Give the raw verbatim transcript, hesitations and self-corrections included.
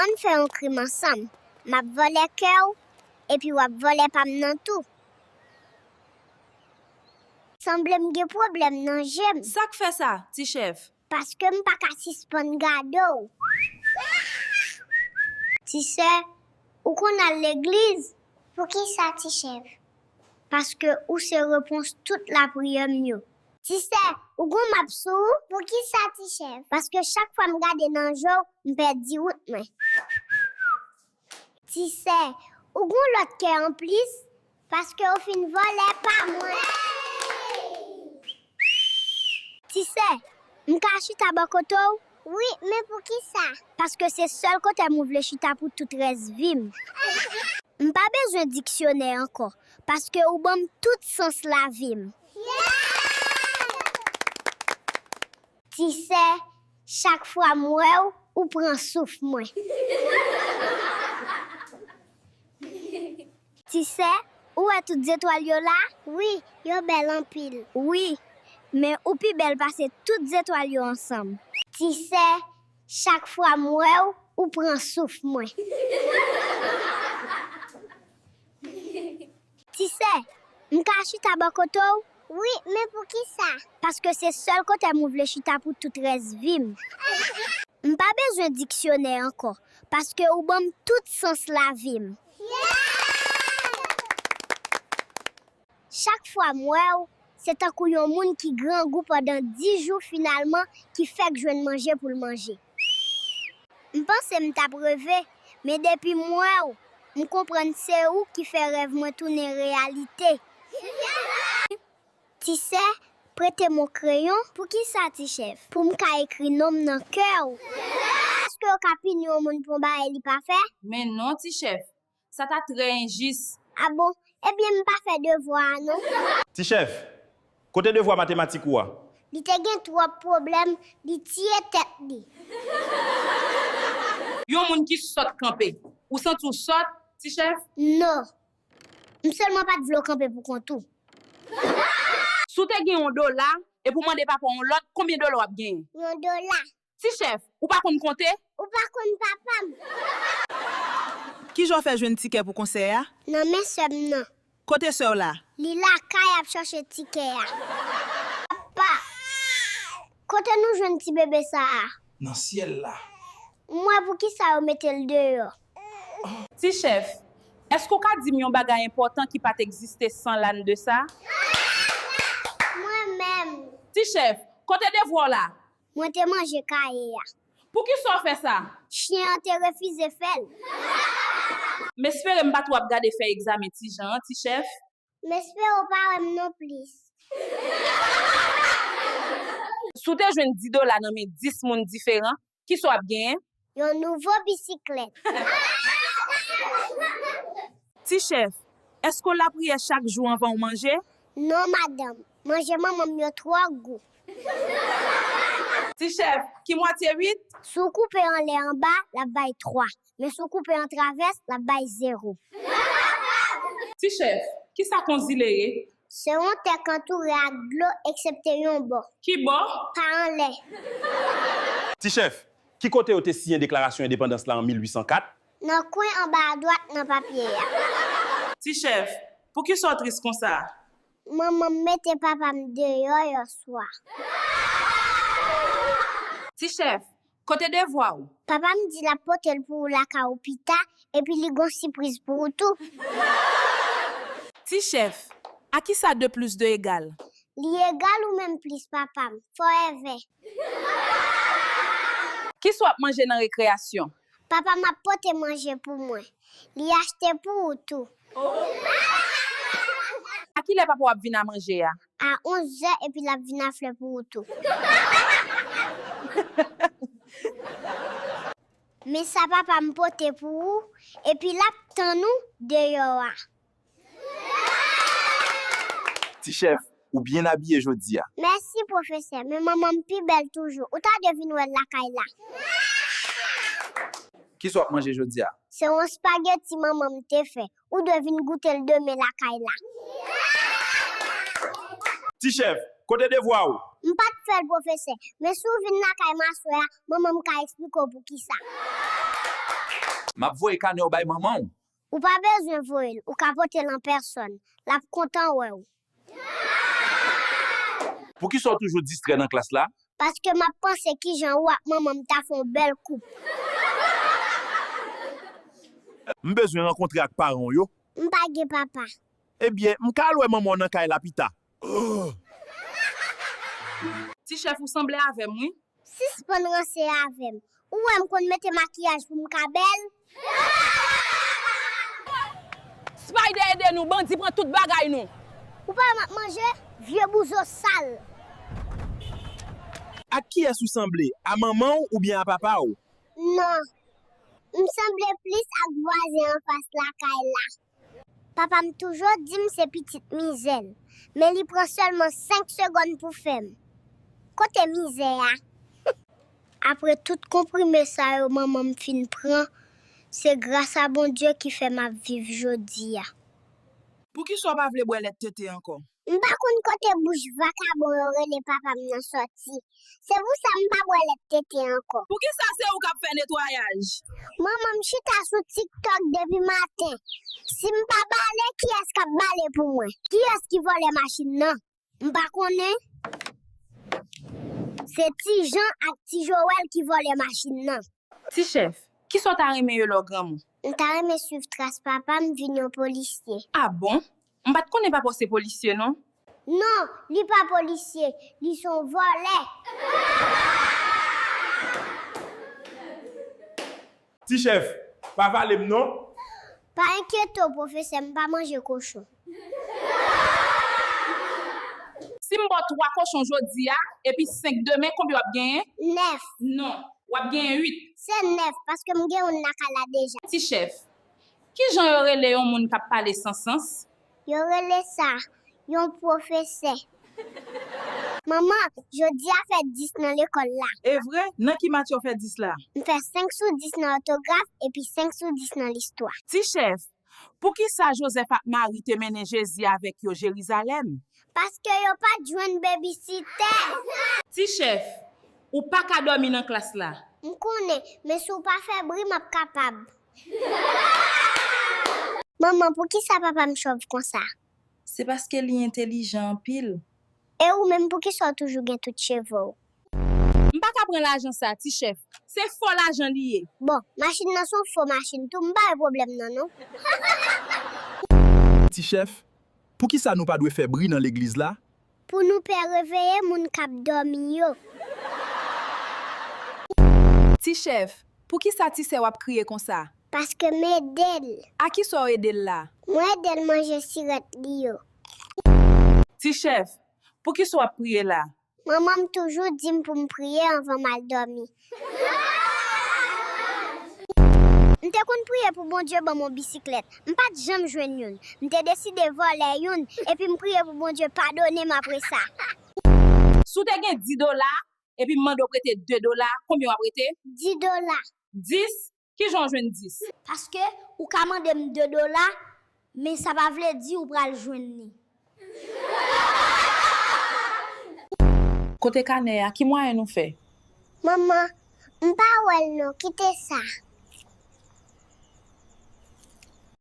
Ann fè yon krim ansanm. M ap vòlè kè w, epi w ap vòlè pa m nan tou. Sanble m gen pwoblèm nan je m. Sa k fè sa, ti chèf? Paske m pa ka sispann gade w. Ti sè, ou konn al legliz? Poukisa, ti chèf? Paske ou se repons tout lapriyè m yo. Ti sè, ou gon map sou ou? Poukisa, ti chèf? Paske chak fwa m gade nan je w, m pèdi wout mwen. Ti sè, ou gon lòt kè anplis? Paske w fin vòlè pa mwen. Ti sè, m ka chita bò kote w? Wi, men poukisa? Paske se sèl kote m ou vle chita pou tout rès vi m. M pa bezwen diksyonè ankò, paske ou ban m tout sans lavi m. Ti sè, chak fwa m wè w, ou pran souf mwen. Ti sè, ou wè tout zetwal yo la? Wi, yo bèl anpil. Wi, men ou pi bèl pase tout zetwal yo ansanm. Ti sè, chak fwa m wè w, ou pran souf mwen. Ti sè, m ka chita bò kote w? Wi, men poukisa? Paske se sèl kote m ou vle chita pou tout rès vi m. M pa bezwen diksyonè ankò, paske ou ban m tout sans lavi m. Chak fwa m wè w, se tankou yon moun ki grangou pandan dis jou finalman ki fèk jwenn manje pou l manje. M panse m t ap reve, men depi m wè w, m konprann se ou ki fè rèv mwen tounen reyalite. Ti sè, prete m yon kreyon. Poukisa, ti chèf? Pou m ka ekri non m nan kè w. Èske yo ka pini yon moun pou yon bagay li pa fè? Men non, ti chèf. Sa ta trè enjis. A bon? Ebyen, m pa fè devwa a non. Ti chèf, kote devwa matematik ou a? Li te gen twòp pwoblèm, li tiye tèt li. Yon moun ki sòt kanpe. Ou santi w sòt, ti chèf? Non. M sèlman pa t vle w kanpe pou kont ou. Si w te gen yon dola, epi w mande papa w yon lòt, konbyen dola w ap genyen? Yon dola. Ti chèf, ou pa konn konte? Ou pa konn papa m. Kijan w fè jwenn tikè pou konsè a? Nan men sè m nan. Kote sè w la? Li lakay ap chache tikè a. Papa, kote nou jwenn ti bebe sa a? Nan syèl la. M wè poukisa yo mete l deyò. Ti chèf, èske w ka di m yon bagay enpòtan ki pa t egziste san lane de sa? Mwen menm. Ti chèf, kote devwa w la? Mwen te manje kaye a. Poukisa w fè sa? Chen an te refize fè l. M espere m pa t w ap gade fèy egzamen ti Jan an, ti chèf. M espere w pa wè m non plis. Si w te jwenn dis dola nan men dis moun diferan, kisa w ap genyen? Yon nouvo bisiklèt. Ti chèf, èske w lapriyè chak jou anvan w manje? Non, madanm. Manje manman m yo twò gou. Ti chèf, ki mwatye uit? Si w koupe anlè anba, l ap bay twa. Men si w koupe an travès, l ap bay zewo. Ti chèf, kisa k yon zile ye? Se yon tè k antoure ak dlo eksepte yon bò. Ki bò? Pa anlè. Ti chèf, ki kote yo te siyen deklarasyon endepandans la an mil uit san kat? Nan kwen anba adwat nan papye a. Ti chèf, poukisa w tris konsa? Manman m mete papa m deyò yèswa. Ti chèf, kote devwa w? Papa m di l ap pote l pou ou lakay ou pita, epi li gon sipriz pou ou tou. Ti chèf, a kisa de plis de egal? Li egal ou menm plis papa m, forever. Kisa w ap manje nan rekreyasyon? Papa m ap pote manje pou mwen. Li achte pou ou tou. A kilè papa w ap vin a manje a? A onz zè epi l ap vin a flè pou ou tou. Men sa papa m pote pou ou, epi l ap tann ou deyò a. Ti chèf, ou byen abiye jodi a. Mèsi, pwofesè, men manman m pi bèl toujou. Ou ta dwe vin wè l lakay la. Kisa w ap manje jodi a? Se yon espageti manman m te fè. Ou dwe vin goute l demen lakay la. Ti chèf, kote devwa w? M pa t fè l, pwofesè, men si w vin lakay m aswè a, manman m ka eksplike w poukisa. M ap voye kanè w bay manman w. Ou pa bezwen voye l, ou ka pote l an pèsòn. L ap kontan wè w. Poukisa w toujou distrè nan klas la? Paske m ap panse kijan ou ak manman m ta fè yon bèl koup. M bezwen rankontre ak paran w yo. M pa gen papa. Ebyen, m ka al wè manman w nan kay la pita. Ti chèf, ou sanble avè m, wi. Sispann ranse avè m. Ou wè m konn mete makiyaj pou m ka bèl? Spider ede nou, bandi pran tout bagay nou. Ou pa wè m ap manje? Vye bouzo sal. Ak kiyès ou sanble? A manman w oubyen a papa w? Non. M sanble plis ak vwazen anfas lakay la. Papa m toujou di m se pitit mizè l, men li pran sèlman senk segonn pou fè m. Kote mizè a? Apre tout konprime sa yo manman m fin pran, se gras a Bondye ki fè m ap viv jodi a. Poukisa w pa vle bwè lèt tete ankò? M pa konn kote bouch vakabon yo rele papa m nan sòti. Se pou sa m pa bwè lèt tete ankò. Poukisa se ou k ap fè netwayaj? Manman m chita sou TikTok depi maten. Si m pa bale, kiyès k ap bale pou mwen? Kiyès ki vòlè machin nan? M pa konnen. Se Ti Jan ak Ti Joel ki vòlè machin nan. Ti chèf, kisa w ta renmen ye lè w granmoun? M ta renmen swiv tras papa m vin yon polisye. A bon? M pa t konnen papa w se polisye non. Non, li pa polisye, li se yon vòlè. Ti chèf, pa vale m non. Pa enkyete w, pwofesè, m pa manje kochon. Si m ba w twa kochon jodi a, epi senk demen, konbyen w ap genyen? Nèf. Non, w ap genyen uit. Se nèf, paske m gen youn lakay la deja. Ti chèf, kijan yo rele yon moun k ap pale san sans? Yo rele sa yon pwofesè. Manman, jodi a fè dis nan lekòl la. E vre? Nan ki matyè w fè dis la? M fè senk sou dis nan òtograf epi senk sou dis nan listwa. Ti chèf, poukisa Jozèf ak Mari te mennen Jezi avèk yo Jerizalèm? Paske yo pa t jwenn bebisitè. Ti chèf, ou pa ka dòmi nan klas la. M konnen, men si w pa fè bri, m ap kapab. Manman, poukisa papa m chòv konsa? Se paske li entelijan anpil. E ou menm, poukisa w toujou gen tout cheve w? M pa ka pran lajan sa, ti chèf. Se fo lajan li ye. Bon, machin nan se yon fo machin tou, m pa wè pwoblèm nan non. Ti chèf, poukisa nou pa dwe fè bri nan legliz la? Pou nou pè reveye moun k ap dòmi yo. Ti chèf, poukisa ti sè w ap kriye konsa? Paske m ede l. A kisa w ede l la? Mwen ede l manje sirèt li yo. Ti chèf, poukisa w ap priye la? Manman m toujou di m pou m priye anvan m al dòmi. M te konn priye pou Bondye ban m yon bisiklèt. M pa t janm jwenn youn. M te deside vòlè youn, epi m priye pou Bondye padone m apre sa. Si w te gen dis dola, epi m mande w prete de dola, konbyen w ap prete? Dis dola. Dis? Kijan w jwenn dis? Paske ou ka mande m de dola, men sa pa vle di ou pral jwenn li. Kote kanè a? Ki mwayen nou fè? Manman, m pa wè l non, kite sa.